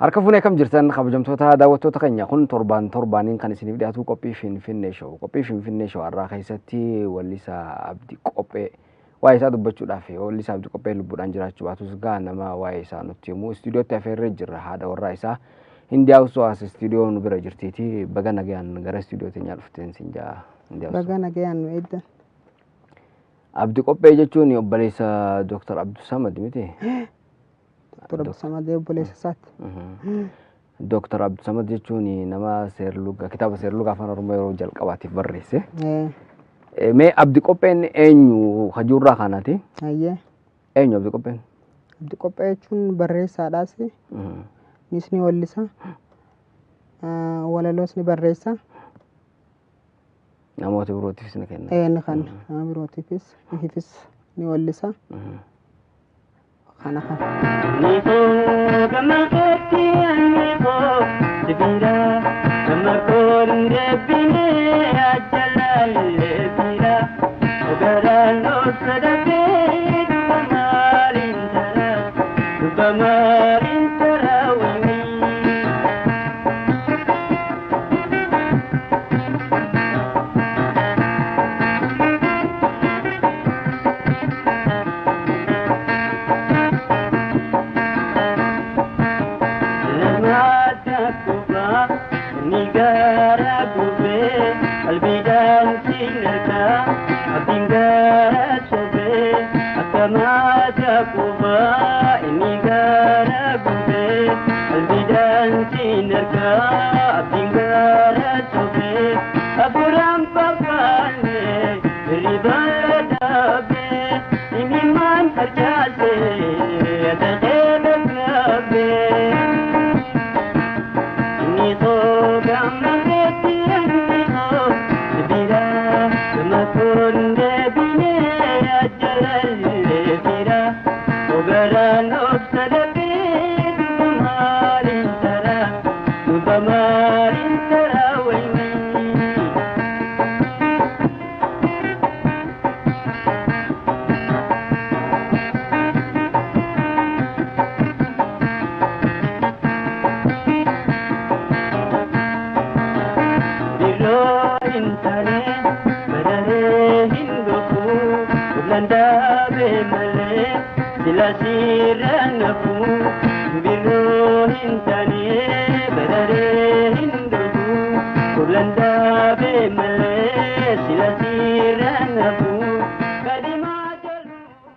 Harka fuunee kam jirtan kabajamtoota daawwattoota keenya kun torbaan torbaaniin kan isiniif dhiyaatu qophii Finfinnee Show. Qophii Finfinnee Show har'aa keessatti wallisaa Abdii Qophee waa'ee isaa dubbachuudhaaf wallisaa Abdii Qophee lubbuudhaan jiraachuu baatus gaa nama waa'ee isaa nutti himu istuudiyootti afeerree jirra. Haadha warraa isaa Hindiyaa Usoo as istuudiyoo nu bira jirtiiti. Baga nagayaan gara istuudiyoo teenyaa dhufteen siin jaa Hindiyaa Usoo. Baga nagayaan nu eegdan. Abdii Qophee jechuun obboleessa Dooktar Abduu Samad miti? Dooktar Abduu Samad obboleessa isaati. Dooktar Abduu Samad jechuun nama seerluga kitaaba seerluga afaan Oromoo yeroo jalqabaatiif barreesse. Mee Abdii Qopheen eenyu hajuurraa kanaati? Ayyee. Eenyu Abdii Qopheen? Abdii Qophee jechuun barreessaadhaas. Innis ni wallisa. Walaloos ni barreessa. Namoota birootiifis ni kenna. Ni kenna. Nama birootiifis ifis ni wallisa. Kana kana.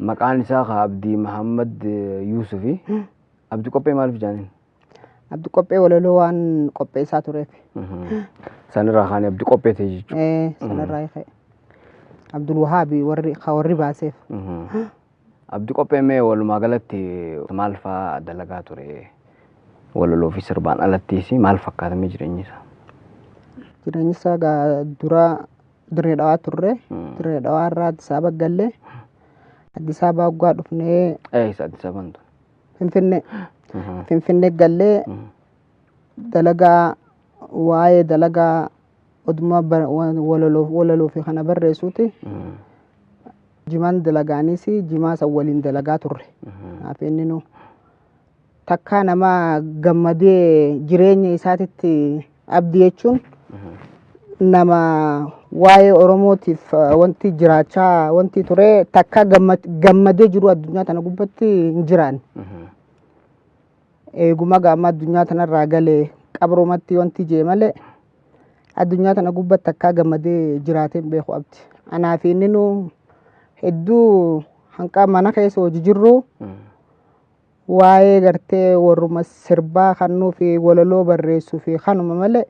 Maqaan isaa Abdii Mahammad Yuusufi. Abdii Qophee maaliif jaaniin? Abdii Qophee walaloo waan qopheessaa tureef. Sanirraa kaanii Abdii Qophee ta'e jechuudha. Sanirraa ka'e. Abdul Wahaabi warri baaseef. Abdii Qophee mee walumaa galatti maal fa'aa dalagaa ture? Walaloo fi sirbaan alattis maal fakkaatamee jireenyi isaa? Jireenyi isaa dura Dirree Dhawaa turre. Dirree Dhawaa irraa Addis Ababa galle. Addis Ababa waggaa dhufnee. Eessa Addis Ababaan tun? Finfinnee. Finfinnee gallee dalagaa waa'ee dalagaa oduma walaloo fi kana barreessuuti. Jimaan dalagaanis jimaa san waliin dalagaa turre. Kanaaf inni nu takkaa nama gammadee jireenya isaatitti abdii jechuun nama waa'ee Oromootiif wanti jiraachaa wanti ture takka gammadee jiru addunyaa tana gubbatti hin jiraanne. Eeguma gaama addunyaa tanarraa galee qabrumatti wanti jee malee addunyaa tana gubbatti takka gammadee jiraatee hin beeku abdi. Anaaf inni nu hedduu hanqa mana keessa hojii jirru waa'ee gartee warruma sirbaa kannuu fi walaloo barreessuu fi kanuma malee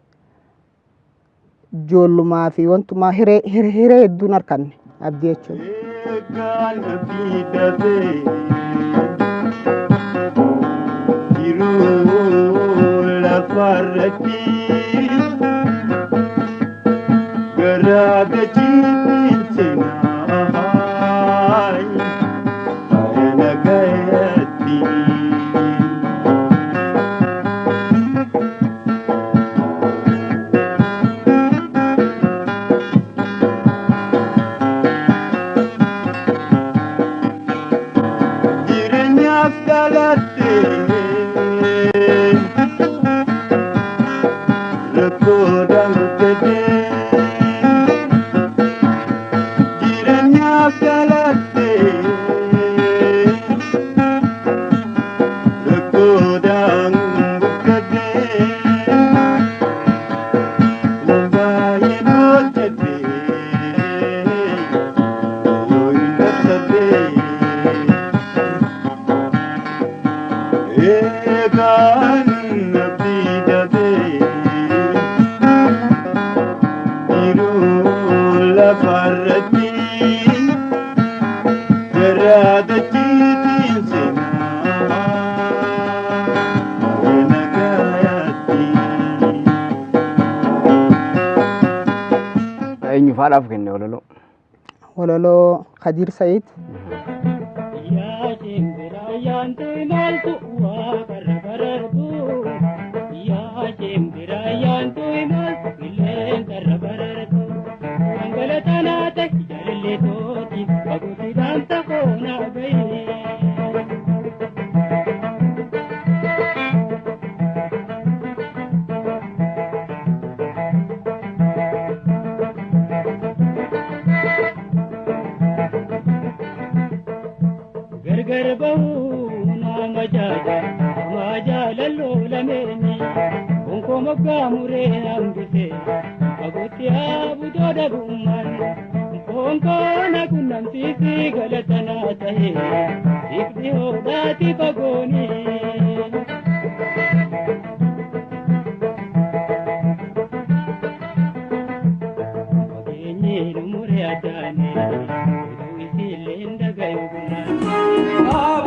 ijoollumaa fi wantumaa hiree hedduun harkanne abdii jechuudha. Jiruu lafarratti garaa gachiitiin seenaa faayina gaheetti. Jireenyaaf dhalattee. Lafarratti gara dachiitiin seenaa nagayaatti. Eenyu faadhaaf kenne walaloo? Walaloo Khadiir Sa'iid. Gargar bahuu nama jaaja nama jaalaloo lameeni gonko moggaa muree hambise fagootti haabutoo dhabummaan fonkoo na qunnamsiisi galatanaa tahe ifni hoodhaati fagooni. Fageenyi nu muree addaane utuu isiillee hin dhagayu gumaan.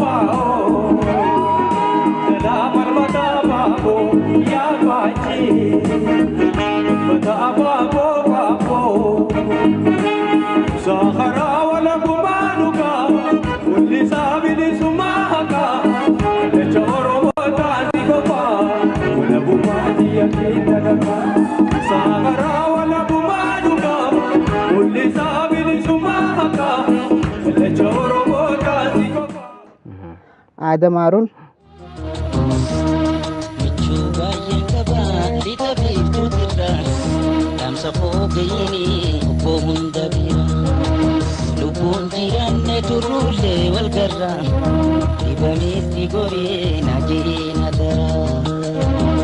Aadam Haaruun. Michuu baay'een qabaa lixa biiftuutirra dhaamsa foogayini obbo hunda bira lubbuun jiraanne turruullee wal garra dhibameetti goree na jee na dara.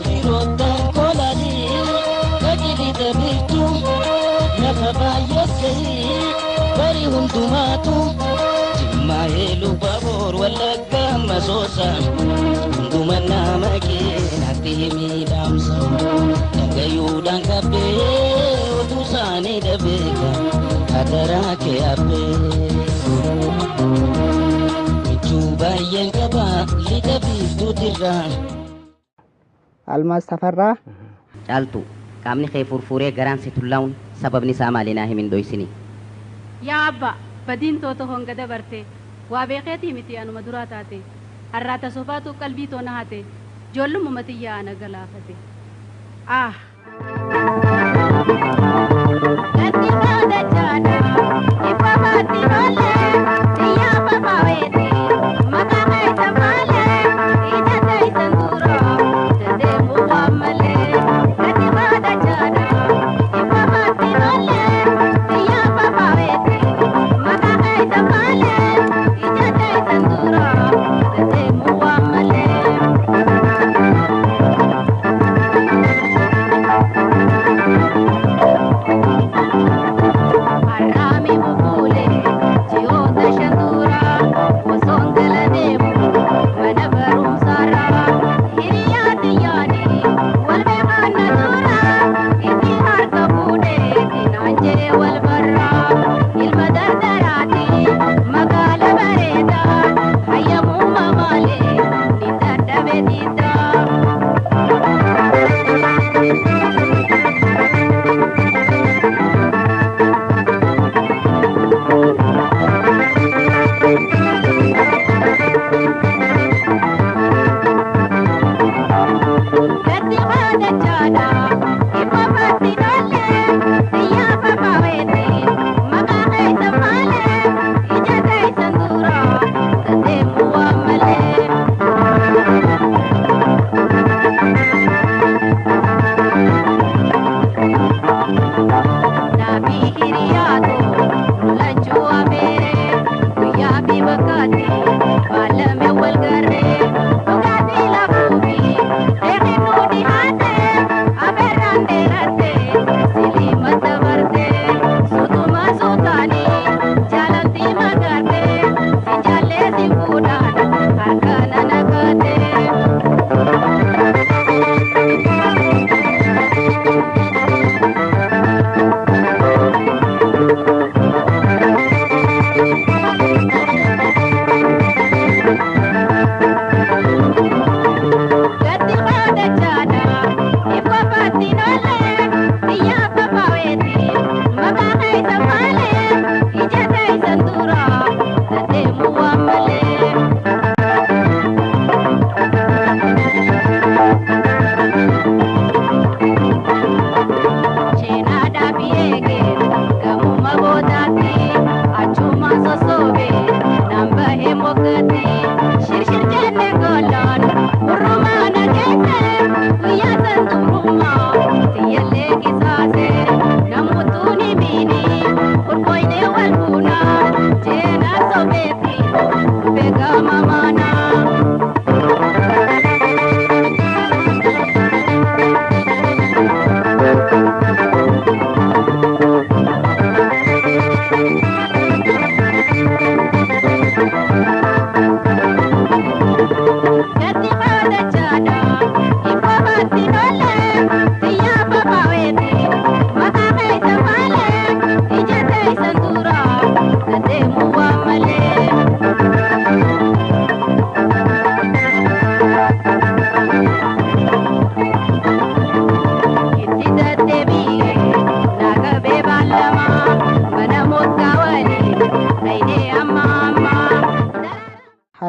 Firoottan kolaalii qajeelita biiftuu lafa baay'ees gahii bari hundumaatu jimmaa eeluu baboor wallagga masoosa hunduma nama keenatti himii dhaamsa dhagayuudhaan qabbee oduu isaanii dhabeeka hadaraa kee abbee. Michuu baay'een qabaa lixa biiftuutirraa. Almaaz Tafarraa. Caaltu qaamni kee furfuuree garaan si tullaa'uun sababni isaa maali naa himin dhoysini. Yaa abbaa badiin toota honga dabarte waa beekeetii miti anuma duraa taate har'aata sofaatu qalbii toona hate ijoollummaa tiyyaa ana galaafate. Ah!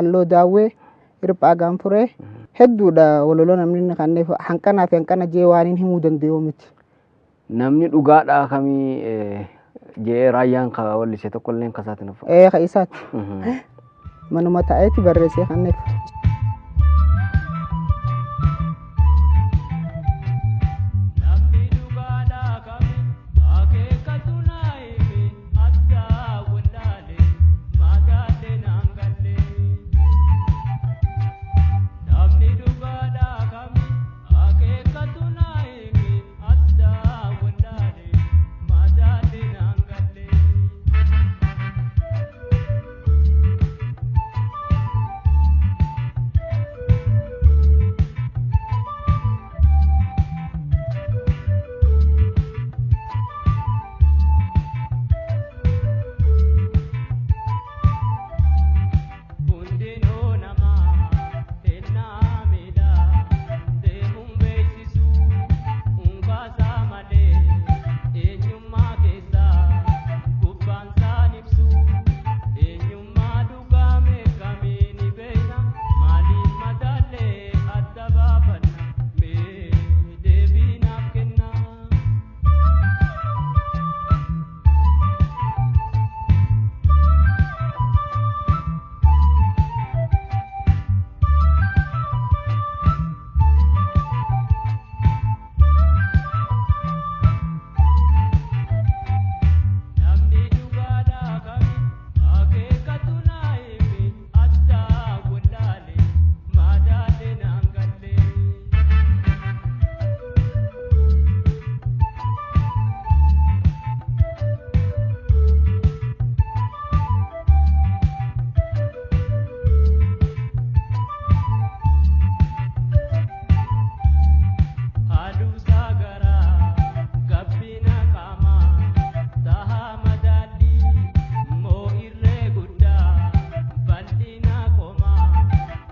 Halloo Daawwee, Hirphaa Gaanfuree hedduudha walaloo namni inni kanneef hanqanaa fi hanqana jee waan hin himuu danda'u miti. Namni dhugaadhaa kamii jee raayyaan ka wallise tokkolleen kasaati nuuf. Ee ka isaati. Manuma taa'eeti barreessee kanneef. Namni dhugaadhaa kami akeekatu naa himi addaa wallaale madaalee naan galle. Namni dhugaadhaa kami akeekatu naa himi addaa wallaale madaalee naan galle. Hundinuu namaa kennaa miidhaa deemuun beeksisu unkaasaa malee eenyummaa keessaa gubbaansaan ibsu eenyummaa dhugaa meeqamii ni beekna maaliif madaallee adda baafanna mee deebii naaf kennaa. Namni dhugaadhaa kami akeekatu naa himi addaa wallaale madaalee naan galle. Halluu sagaraa gabbina qaamaa tahaa madaallii moo irree guddaa bal'ina qomaa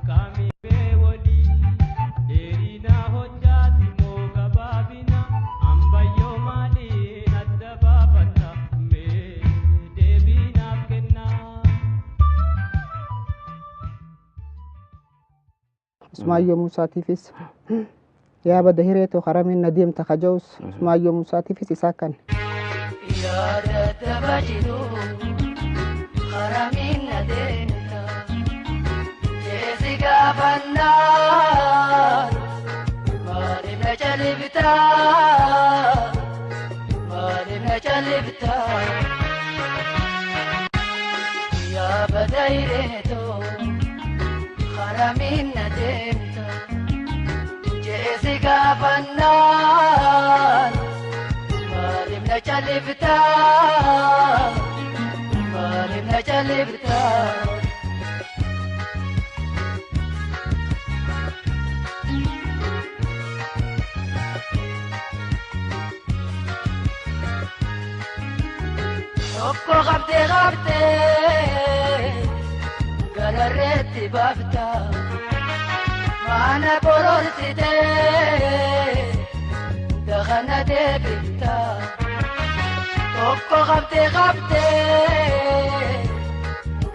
kamimee walii dheerina hojjaati moo gabaabina ambayyoo maaliin adda baafata mee deebii naaf kennaa. Usmaayyoo Musaatiifis yaa bada hireetoo haramiin na deemta kaja'us Usmaayyoo Musaatiifis isaa kan. Yaada bajiru haramiin na deemta jeesi gaafannaa maaliif na califta maaliif na califta yaa bada hireetoo haramiin na deemta jeesi gaafannaa. Maaliif na califta? Maaliif na califta? Tokko qabdee qabdee gararreetti baafta. Maana bororsitee dakhana deebifta. Tokko qabdee qabdee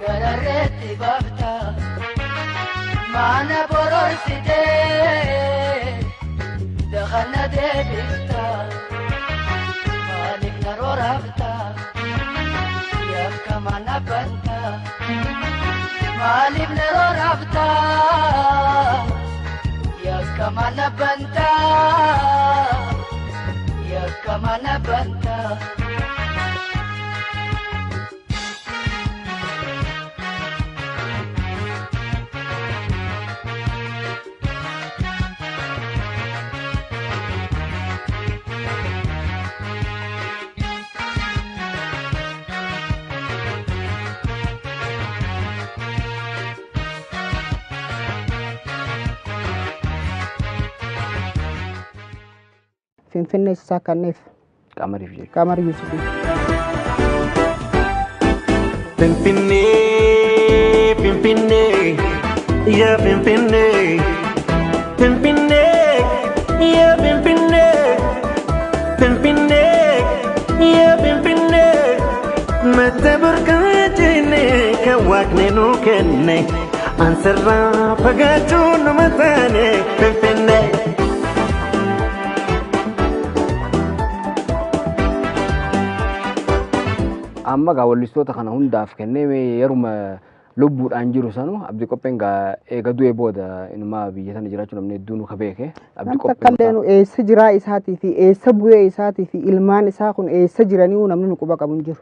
gararreetti baafta. Maana bororsitee dakhana deebifta. Maaliif na roraafta? Yakka mana banta. Maaliif na roraafta? Yakka mana banta. Yakka mana banta. Finfinnee isaa kanneef Qamariif jechuudha. Qamar Yuusufii. Finfinnee, Finfinnee, yaa Finfinnee, Finfinnee, yaa Finfinnee, Finfinnee, yaa Finfinnee, mata burqaa jennee kan waaqni nuu kenne Ansirraa fagaachuun nama taane Finfinnee. Amma gaa wallistoota kana hundaaf kennee yeruma lubbuudhaan jiru sanu Abdii Qopheen gaa eega du'ee booda inumaa biyya sana jiraachuu namni hedduun ka beeke. Abdii Nam takka illee nu eessa jiraa isaatii fi eessa bu'ee isaatii fi ilmaan isaa kun eessa jiranii namni nu quba qabu hin jiru.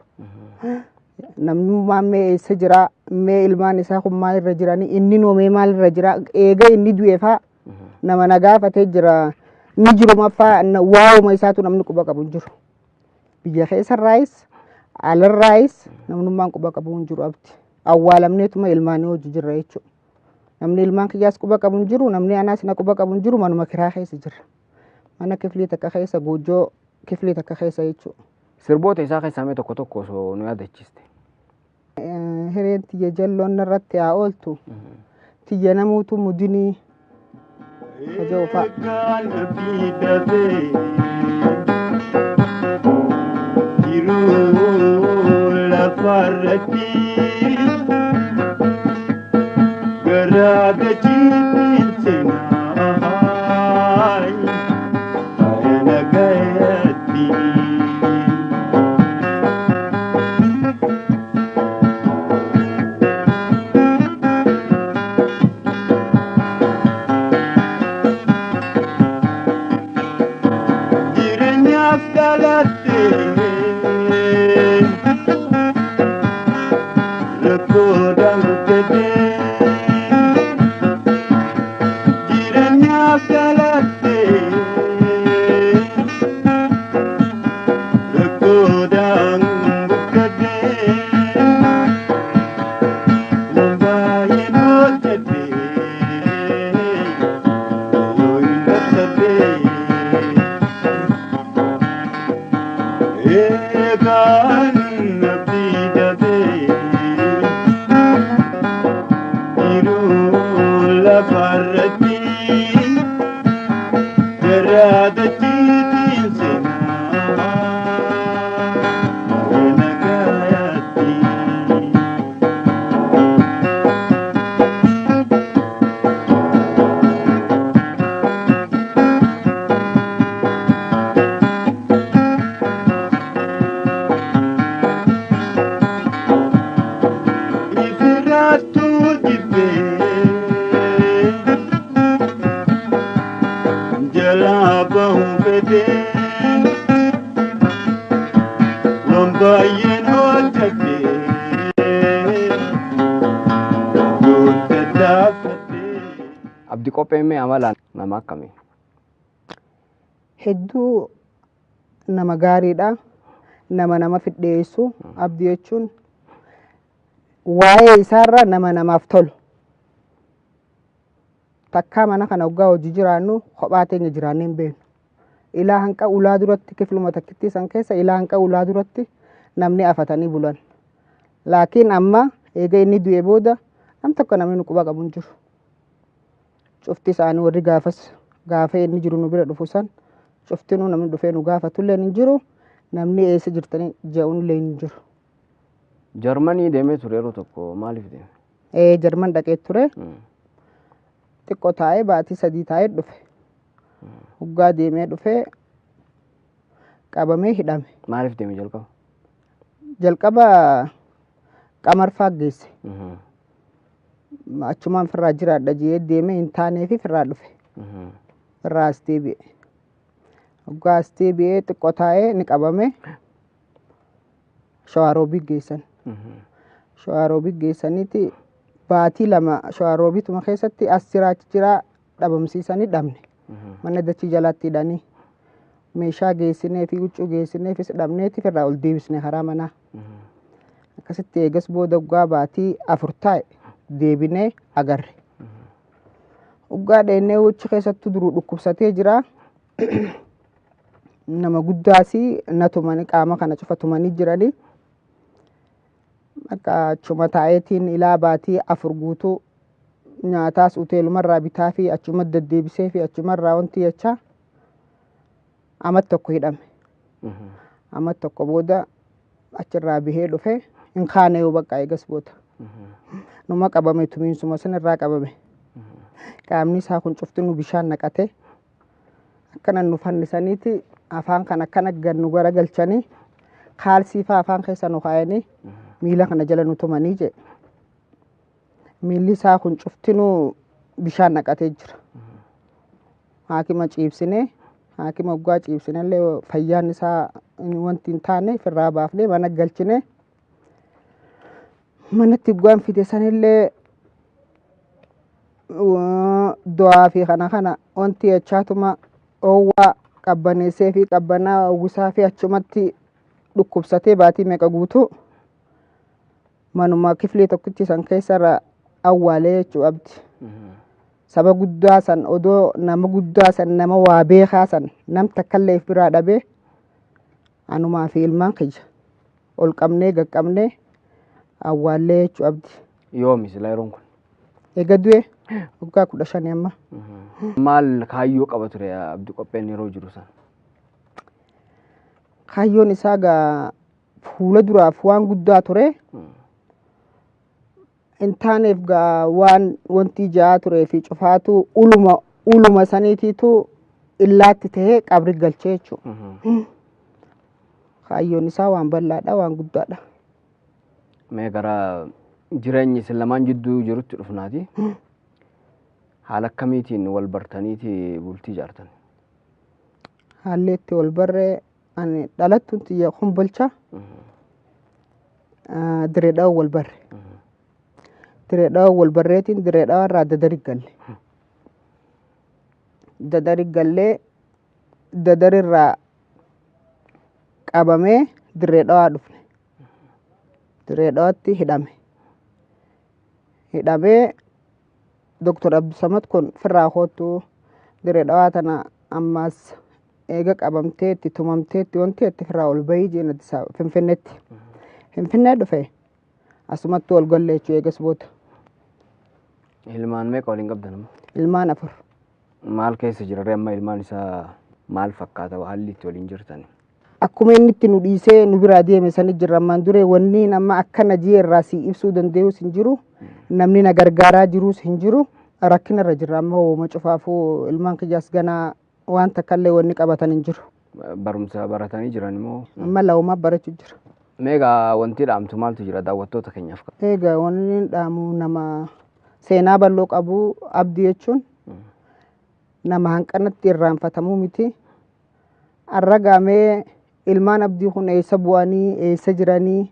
Namnummaan mee eessa jiraa, mee ilmaan isaa kun maalirra jiranii, inni noo mee maalirra jiraa, eega inni du'e faa nama na gaafatee jira, ni jiruma faa waa'uma isaatu namni quba qabu hin jiru. Biyya keessarraayis alarraayis namnummaan quba qabu hin jiru Abdi. Awwaalamneetuma ilmaanii hojii jirra jechuudha. Namni ilmaan kiyyaas quba qabu hin jiru, namni anaas na quba qabu hin jiru, manuma kiraa keessa jirra. Mana kiflii takka keessa, goojjoo kiflii takka keessa jechuudha. Sirboota isaa keessaa mee tokko tokko osoo nu yaadachiiste. Hireen tiyya jalloon irratti haa ooltu. Tiyya namuutu mudinii aja'u fa'a. Jiruu lafarratti garaa gachiitiin seenaa ayana gayatti. Jireenyaaf dhalattee rakkoodhaan guddatee. Jireenyaaf dhalattee rakkoodhaan guddatee. Waan baay'een hojjetee yoo hin dabsatee. Eegaan abdii dhabee jiruu lafarratti garaa dachiitiin seenaa ayana gayaatti. Ifirraattu jibbee jalaa bahuu fedhee waan baay'een hojjetee goota dhaabbatee. Abdii Qopheen mee amalaan nama akkamii? Hedduu nama gaariidha. Nama nama fidheessu Abdii jechuun waa'ee isaarra nama namaaf tolu. Takkaa mana kana hoggaa hojii jiraannu kophaa teenya jiraannee hin beeknu. Ilaa hanqa ulaa duratti kifluma takkittii san keessa ilaa hanqa ulaa duratti namni afatanii bulan. Laakiin amma eega inni du'e booda nam tokko namni nu quba qabu hin jiru. Cufti isaanii warri gaafas gaafa inni jiru nu bira dhufu san cuftinuu namni dhufee nu gaafatullee hin jiru. Namni eessa jirtanii je'uunillee hin jiru. Jarmanii deemee ture yeroo tokko maaliif deeme? Jarman dhaqee ture. Xiqqoo taa'ee baatii 3 taa'ee dhufe. Hoggaa deemee dhufee qabamee hidhame. Maaliif deeme jalqaba? Jalqaba qamarfaa geesse. Achumaan firraa jiraadha jee deemee hin taanee fi firraa dhufe. Firraa as deebi'e. Hoggaa as deebi'ee xiqqoo taa'ee ni qabame. Shawaroobii geessan. Shawaroobii geessaniiti baatii 2 shawaroobiituma keessatti as jira achi jira dhabamsiisanii dhabne. Mana dachii jalaatti hidhanii meeshaa geessinee fi huccuu geessineefis dhabneeti firraa ol deebisne karaa manaa. Akkasitti eegas booda hoggaa baatii 4 taa'e deebinee agarre. Hoggaa dheennee huccuu keessattuu duruu dhukkubsatee jira. Nama guddaas na tumanii qaama kana cufa tumanii jiranii. Akka achuma taa'eetiin ilaa baatii 4 guutuu nyaataas hoteelumarraa bitaa fi achuma deddeebisee fi achumarraa wanti jechaa amma tokko hidhame. Amma tokko booda achirraa bihee dhufe hin kaane yoo bakka eegas booda. Numa qabame, tumiinsuma san irraa qabame. Qaamni isaa kun cufti nu bishaan naqate. Akkana nu fannisaniiti afaan kan akkana gad nu garagalchanii, kaalsii faa afaan keessa nu kaayanii, miila kana jala nu tumanii jedhe. Miilli isaa kun cuftinuu bishaan naqatee jira. Haakima ciibsinee, haakima waggaa ciibsinellee fayyaan isaa wanti hin taane, firraa baafnee mana galchine. Manatti waggaan fide sanillee du'aa fi kana kana wanti jechaatuma oowwaa qabbaneessee fi qabbanaa uwwisaa fi achumatti dhukkubsatee baatii meeqa guutuu manuma kiflii tokkichi san keessarra awwaalee jechuu abdi. Saba guddaa san, odoo nama guddaa san, nama waa beekaa san, nam takkallee if biraa dhabee, anumaa fi ilmaan kiyya ol qabnee gaqqabnee awwaallee jechuu abdi. Yoomi sila yeroon kun? Eega du'e waggaa 15 amma. Maal kaayyoo qaba ture Abdii Qopheen yeroo jiru sana? Kaayyoon isaa gaa fuula duraaf waan guddaa ture. Hin taaneef gaa, waan wanti ijaa turee fi cufaatu uluma uluma saniitiitu illaatti tahee qabri galchee jechuudha. Kaayyoon isaa waan bal'aadha, waan guddaadha. Mee gara jireenyi isin lamaan jidduu jirutti dhufnaati. Haala akkamiitiin wal bartaniiti bultii ijaartan? Haalli itti wal barree, ani dhalattuun tiyya Kombolcha, Direedhawa wal barre. Direedhawa wal barreetiin Direedhawa irraa Dadari galle. Dadari gallee, Dadari irraa qabamee Direedhawaa dhufne. Direedhawaatti hidhame. Hidhamee Dr. Abdusamad kun firraa koottu, Direedhawaa tana ammas eega qabamteetti tumamteetti wanti itti firraa ol bahii jeen Addis Ababa Finfinneetti. Finfinnee dhufe, asumatti wal galle jechuu eegas booda. Ilmaan meeqa waliin qabdan amma? Ilmaan 4. Maal keessa jira ree amma ilmaan isaa, maal fakkaata haalli itti waliin jirtan? Akkuma inni itti nu dhiisee nu biraa deeme sani jirra ammaan duree. Wanni nama akka jee irraa si ibsuu danda'us hin jiru. Namni na gargaaraa jirus hin jiru. Rakkina irra jirra amma hooma cufaafuu. Ilmaan kiyyaas ganaa waan takkallee wanni qabatan hin jiru. Barumsa baratanii jiran immoo? Amma la'umaa barachuu jira. Meegaa wanti dhaamtu maaltu jira daawwattoota keenyaaf? Egaa wanni inni dhaamu, nama seenaa bal'oo qabu Abdii jechuun nama hanqanatti irraanfatamuu miti. Arra gaamee ilmaan Abdii kun eessa bu'anii, eessa jiranii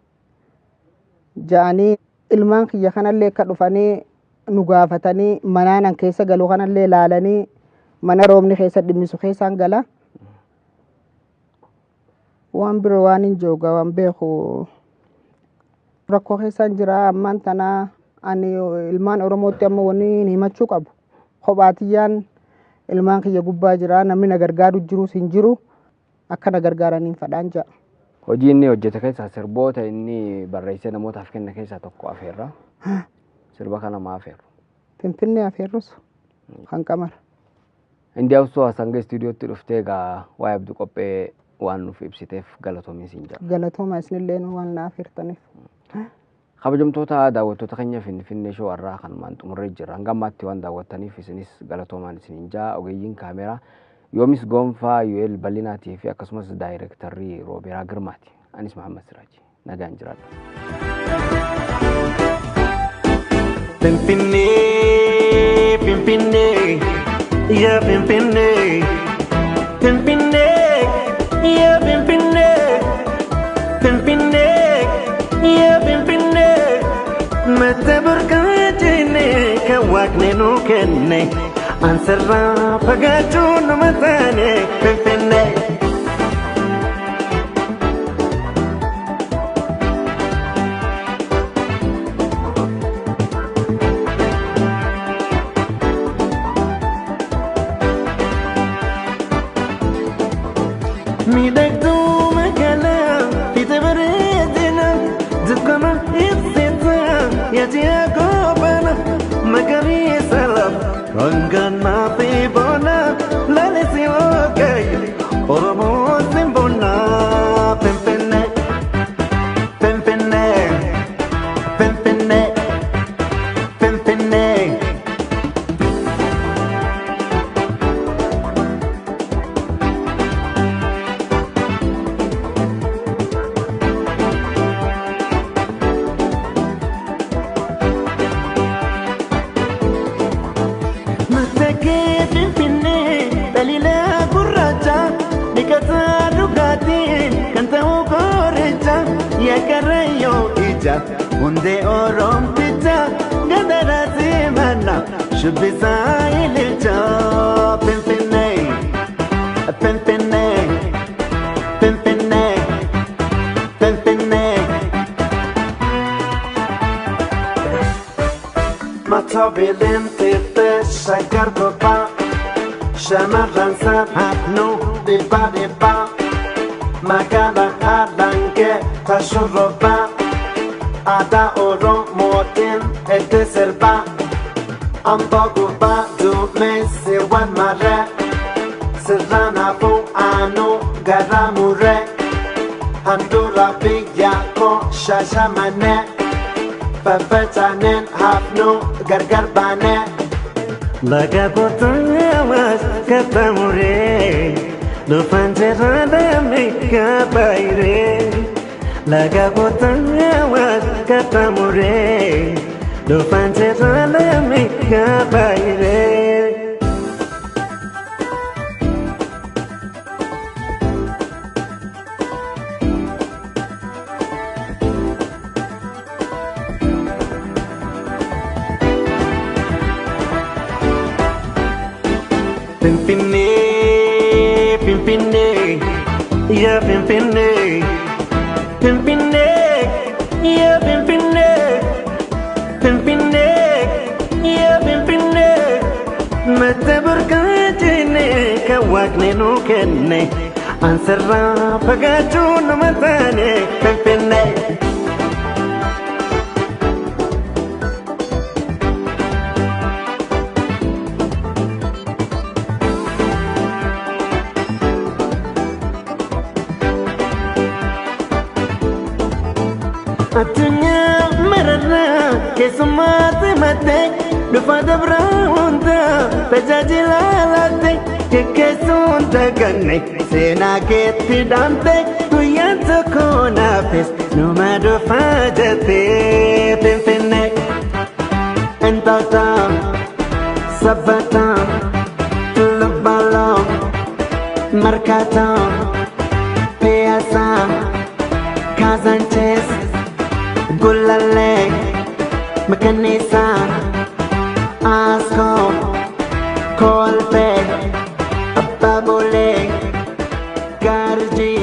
ja'anii, ilmaan kiyya kanallee akka dhufanii nu gaafatanii, manaanan keessa galu kanallee laalanii, mana roobni keessa dhimmisu keessaan gala. Waan biroo waan hin jooga waan beeku, rakkoo keessaan jira ammaan tana. Ani ilmaan Oromootti amma wanni himachuu qabu, kophaatiyyaan ilmaan kiyya gubbaa jira, namni na gargaaru jirus hin jiru, akka na gargaaraniin fadhaan ja'a. Hojii inni hojjete keessaa sirboota inni barreessee namootaaf kenne keessaa tokko afeerra. Sirba kana maa afeerru? Finfinnee afeerrus kan qamara. Indiyaa Hassan istuudiyootti dhuftee egaa waa'ee Abdii Qophee waan nuuf ibsiteef galatoomii siin jedha. Galatooma isinillee waan na afeertaniif. Kabajamtoota daawwattoota keenya, Finfinnee Show har'aa kanumaan xumurree jirra. Hanga ammaatti waan daawwattaniif isinis galatoomaan isiniin jaa. Ogeeyyiin kaameraa Yoomis Gonfaa, Yu'eel Bal'inaatii fi akkasumas daayirektarrii Roobeeraa Girmaati. Anis Mahammad Siraaji. Nagaan jiraadha. Finfinnee, Finfinnee, yaa Finfinnee, Finfinnee, yaa Finfinnee, Finfinnee, yaa Finfinnee, madda burqaa jennee kan Waaqni nuu kenne, ansarraa fagaachuu numa taane Finfinnee. Miidhagduu magaalaa fiixee bareedina dukkana ibsita yaadiyaa goobana magariisa lafa ranganaa fi bona lalisii waaqayyo Oromoo simbona. Finfinnee, Finfinnee, Finfinnee. guddicha hundee Oromticha gadara simana shubbisaa ililcha. Finfinnee, Finfinnee, Finfinnee, Finfinnee. Mata bilintitte shaggar gubbaa shamarran hafnu dhibba dhibba magaalaa Alangee tashurrobbaa aadaa Oromootiin itti sirbaa Amboo gubbaa duumessi wal marree sirraan hafuu aanuu garaa murree handhuura biyya koo Shaashamanee faffaca'aneen hafnu gargar baanee. Laga qotamas qaxxaamuree dhufan jedhamee kabaayiree. Laga qotamas qaxxaamuree dhufan jedhamee kabaayiree. Finfinnee, Finfinnee, yaa Finfinnee, Finfinnee, yaa Finfinnee, Finfinnee, yaa Finfinnee. Madda burqaa jennee kan Waaqni nuu kenne, ansarraa fagaachuu nama taane Finfinnee. Addunyaa mararraa keessummaatti maddee dhufa dabraa hunda tajaajila laatte geggeessuun daganne seenaa keetti dhaamte guyyaan tokko naafis numa dhufaa jettee. Finfinnee, Entoto, Sabata, Tulubalo, Markato, Piazza, Kazanches, Gulale, Makanisa, Asko, Kolbe, Ababole, Garji,